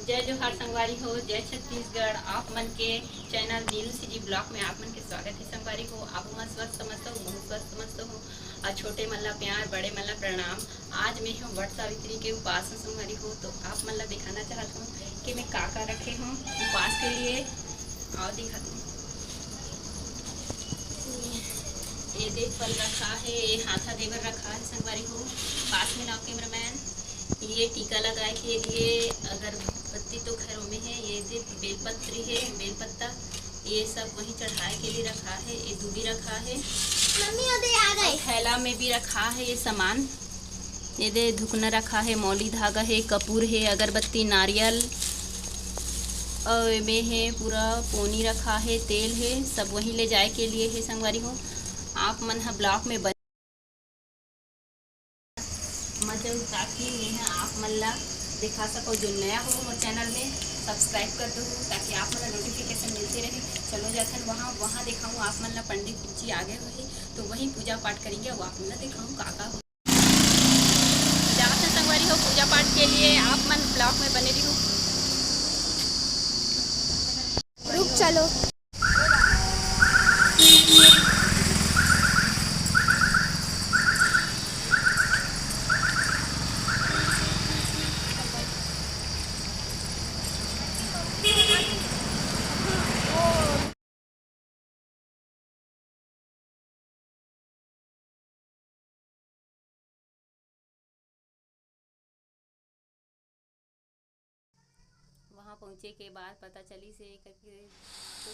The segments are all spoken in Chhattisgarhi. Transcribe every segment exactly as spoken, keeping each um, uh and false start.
जय जोहार संगवारी हो, जय छत्तीसगढ़। आप मन के चैनल नीलू सीजी ब्लॉग में आप मन के स्वागत है संगवारी हो। आप मन स्वस्थ मस्त हो, महू स्वस्थ मस्त हो, और छोटे मन ला प्यार, बड़े मन ला प्रणाम। आज मैं हूँ वट सावित्री के उपास में संगवारी हो, तो आप मन ला दिखाना चाहत हूँ कि मैं का का रखे हूँ उपास के लिए। और दिखाती हूँ, ये दे फल रखा है, ये हाथा देवर रखा है संगवारी हो। पास में लाओ कैमरामैन। ये टीका लगाए के लिए अगरबत्ती तो घरों में है, ये दे बेलपत्री है, बेलपत्ता, ये सब वहीं चढ़ाए के लिए रखा है। ये दूबी रखा है, मम्मी, वो दे आ गए। और थैला में भी रखा है ये सामान। ये दे धुकना रखा है, मौली धागा है, कपूर है, अगरबत्ती, नारियल, और एमे है पूरा पोनी रखा है, तेल है, सब वहीं ले जाए के लिए है संगवारी हो। आप मन ह ब्लॉग में बन मजा, ताकि मैं ह आप मन ला दिखा सको। जो नया हो मोर चैनल में, सब्सक्राइब कर दो, ताकि आप मन ला नोटिफिकेशन मिलते रहे। चलो जाथन वहाँ, वहाँ दिखाऊँ आप मन ला। पंडित जी आगे हुए तो वहीं पूजा पाठ करेंगे, वो आप मन ला दिखाऊँ का का हो। जात है संगवारी हो पूजा पाठ के लिए, आप मन ब्लॉग में बने रहो। रुक चलो। वहाँ पहुँचे के बाद पता चली से करके, तो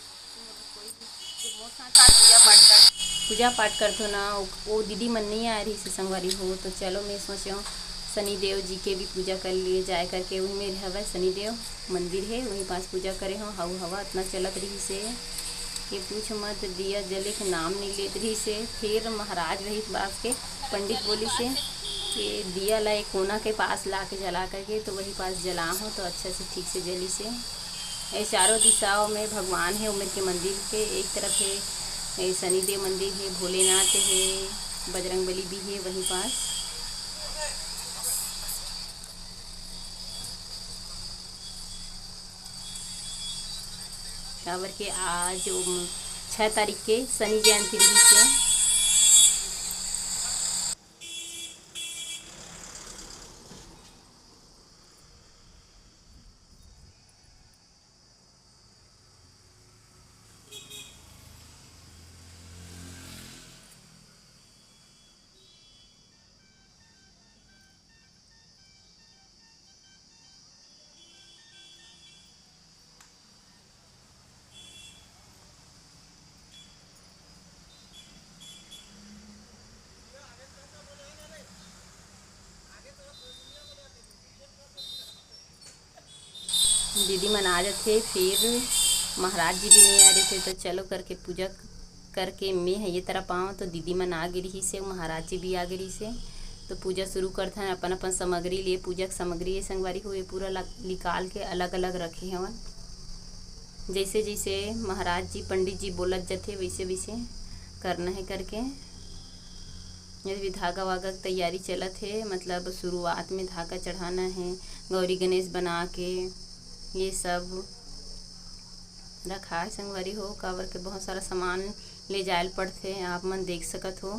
कोई भी जो मोर साथ पूजा पाठ कर, पूजा पाठ करथो ना, वो, वो दीदी मन नहीं आए रही से संगवारी हो। तो चलो, मैं सोचो शनि देव जी के भी पूजा कर लिए जाए करके। वही मेरे हवै शनि देव मंदिर है, वहीं पास पूजा करे हो। हऊ हवा इतना चलत रही से कि पूछ मत, दिया जले के नाम नहीं लेत रही से। फिर महाराज वही पास के पंडित बोली से कि दिया ला एक कोना के पास ला के जला करके, तो वही पास जला हो तो अच्छा से ठीक से जली से। ये चारों दिशाओं में भगवान है उमर के मंदिर के। एक तरफ है, ये शनिदेव मंदिर है, भोलेनाथ है, बजरंग बली भी है वहीं पास। काबर के आज, उम, छह तारीख के शनि जयंती रहिस हे। दीदी मन आ जाथे, फिर महाराज जी भी नहीं आ रहे थे, तो चलो करके पूजा करके मैं ह ये तरफ आऊँ, तो दीदी मन आ गे रहिस हे, महाराज जी भी आ गे रहिस हे। तो पूजा शुरू करथन। अपन अपन सामग्री लिए, पूजा के सामग्री ये संगवारी हो, ये पूरा ला-, निकाल के अलग अलग रखे हवन। जैसे जैसे महाराज जी, पंडित जी बोलत जथे, वैसे वैसे करना है करके। ये भी धागा वागा के तैयारी चलत हे, मतलब शुरुआत में धागा चढ़ाना है, गौरी गणेश बना के ये सब रखा है संगवारी हो, काबर के बहुत सारा सामान ले जाए ल पड़थे, आप मन देख सकत हो।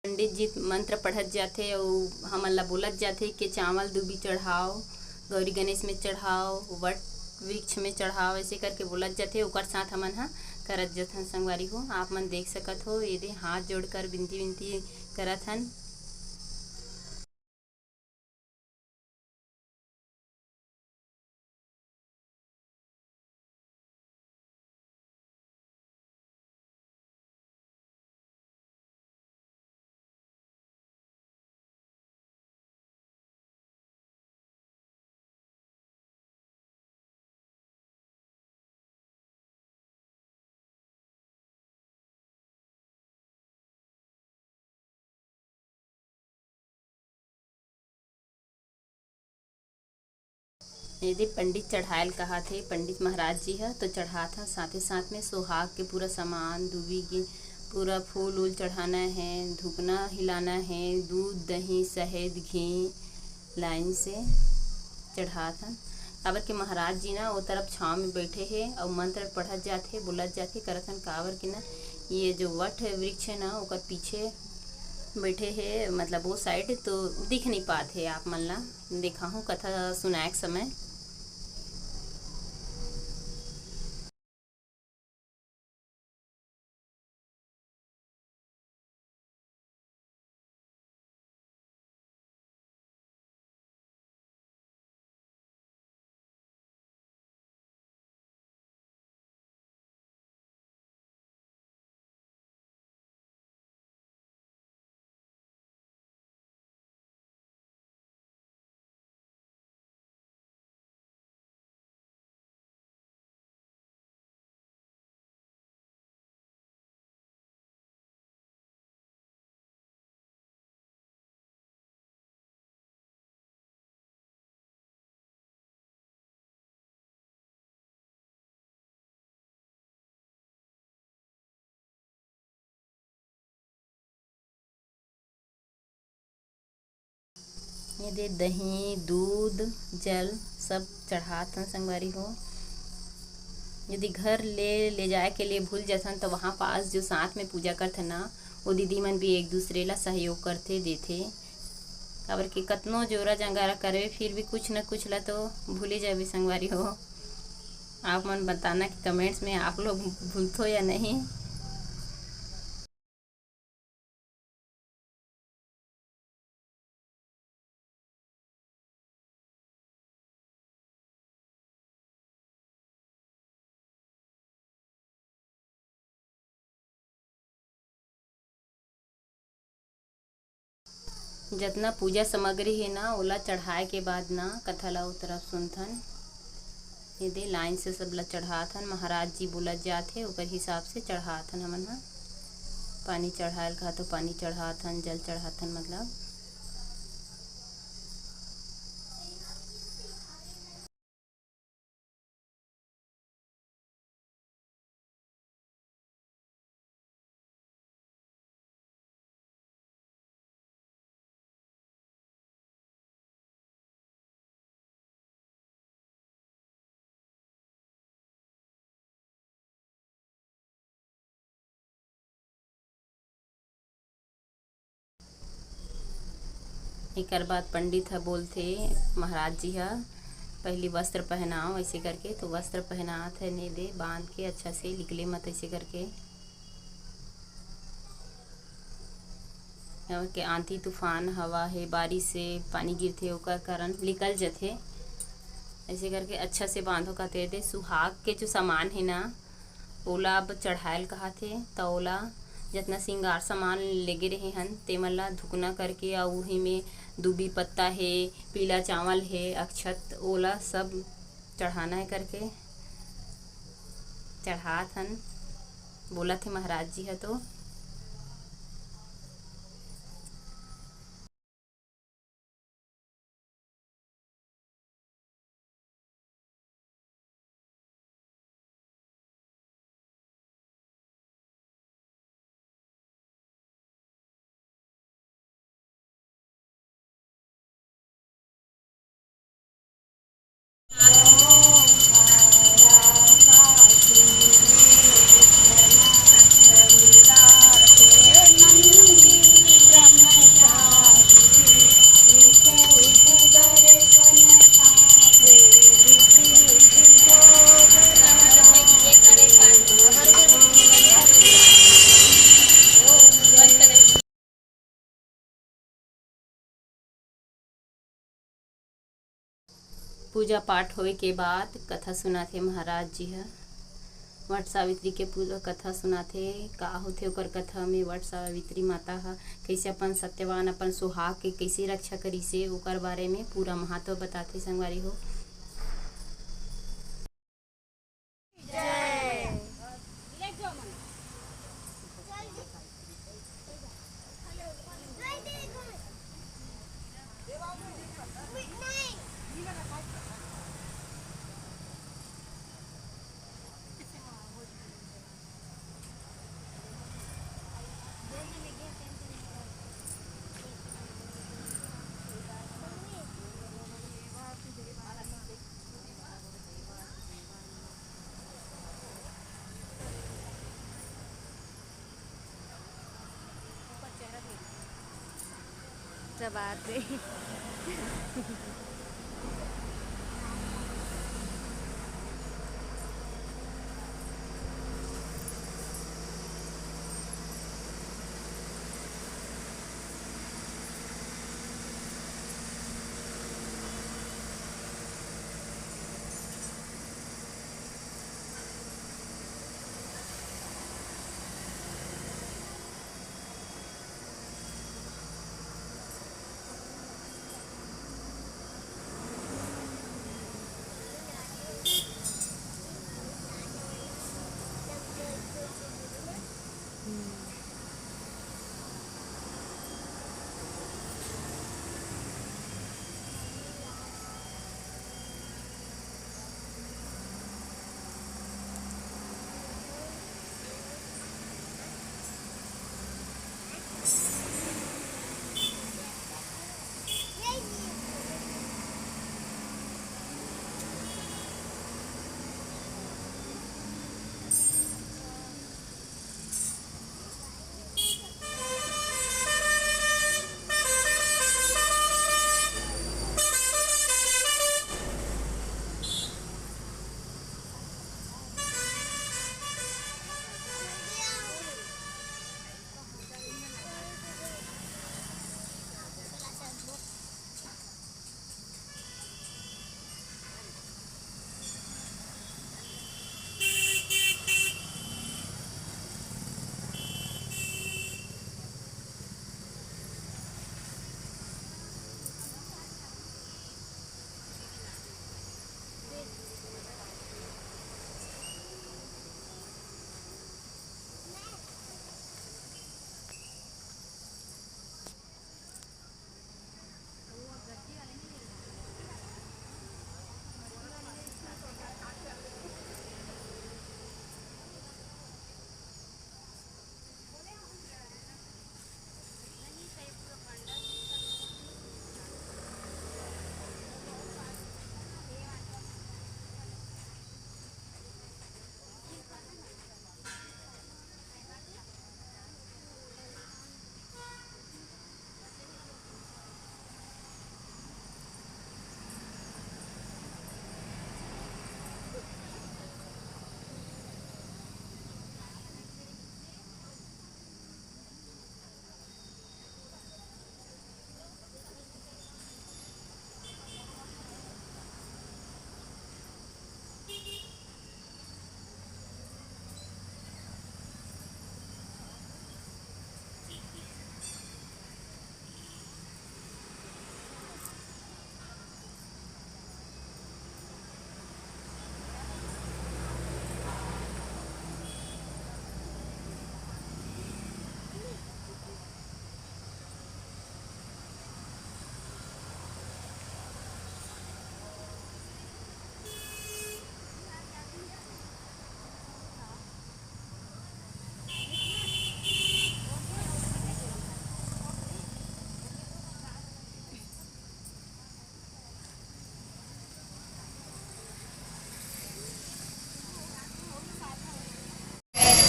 पंडित जी मंत्र पढ़त जाथे अउ हमन ला बोलत जाथे कि चावल दूबी चढ़ाओ, गौरी गणेश में चढ़ाओ, वट वृक्ष में चढ़ाओ, ऐसे करके बोलत जाथे। ओकर साथ हमन ह करत जथन संगवारी हो। आप मन देख सकत हो, एदे हाथ जोड़कर बिनती, बिनती करत हन। एदे पंडित चढ़ायल कहाथे, पंडित महाराज जी ह तो चढ़ात ह, साथे साथ में सोहाग के पूरा सामान, दूबी के पूरा फूल उल चढ़ाना है, धुकना हिलाना है, दूध, दही, शहद, घी, लाइन से चढ़ात हन, काबर कि महाराज जी ना वो तरफ छांव में बैठे हे अउ मंत्र पढ़त जाथे, बोलत जाथे, करत हन, काबर कि ना ये जो वट वृक्ष है ना ओकर पीछे बैठे हे, मतलब वो साइड तो दिख नहीं पात हे। आप मन ला देखाहूँ कथा सुनाए के समय। ये दे दही, दूध, जल सब चढ़ात हन संगवारी हो। यदि घर ले, ले जाए के लिए भूल जथन, तो वहाँ पास जो साथ में पूजा करथे ना, वो दीदी मन भी एक दूसरे ला सहयोग करथे, देथे। काबर कि कतनो जोरा जंगारा करबे, फिर भी कुछ न कुछ ला तो भूले जाबे संगवारी हो। आप मन बताना कि कमेंट्स में आप लोग भूलथो या नहीं। जतना पूजा सामग्री हे ना, ओला चढ़ाए के बाद ना कथा ला ओ तरफ सुनथन। ये दे लाइन से सब ला चढ़ात हन, महाराज जी बोलत जात हे, ओकर हिसाब से चढ़ात हन हमन ह। पानी चढ़ायल कहा तो पानी चढ़ात हन, जल चढ़ात हन, मतलब। एकर बाद पंडित ह बोलथे, महाराज जी ह, "पहिली वस्त्र पहनाओ," ऐसे करके। तो वस्त्र पहनात हे, ने दे बांध के अच्छा से, निकले मत ऐसे करके। के आंधी तूफान, हवा हे, बारिश हे, पानी गिरथे, ओकर कारण निकल जथे। ऐसे करके अच्छा से बांधो कहते दे। सुहाग के जो सामान हे ना, ओला अब चढ़ायल कहाथे, त ओला जतना सिंगार सामान लेगे रहे हन, तेमन ला धुकना करके, अउ उही में दूबी पत्ता हे, पीला चावल हे, अक्षत, ओला सब चढ़ाना हे करके चढ़ात हन, बोलत हे महाराज जी ह तो। पूजा पाठ होए के बाद कथा सुनाथे महाराज जी ह। वट सावित्री के पूरा कथा सुनाथे, का होथे ओकर कथा में, वट सावित्री माता ह कइसे अपन सत्यवान, अपन सुहाग के कइसे रक्षा करिसे, ओकर बारे में पूरा महत्व बताथे संगवारी हो। बात है।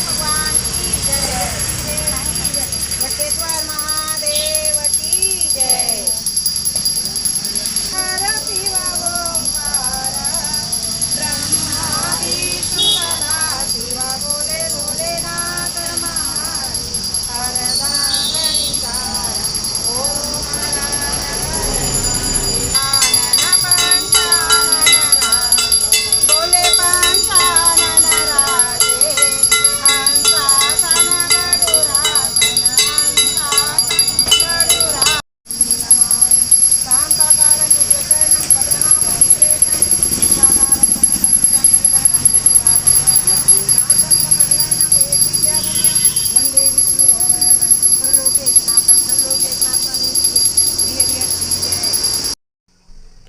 भगवान की जय, बटेश्वर महादेव की जय। हर शिव ओंकार ब्रह्मा विष्णु सदा शिव, बोले भोलेनाथ महादेव।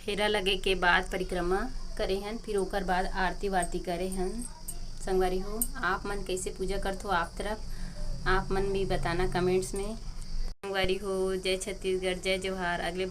फेरा लगे के बाद परिक्रमा करे हन, फिर ओकर बाद आरती वारती करे हन। संगवारी हो, आप मन कैसे पूजा करथो आप तरफ, आप मन भी बताना कमेंट्स में। संगवारी हो, जय छत्तीसगढ़, जय जोहार। अगले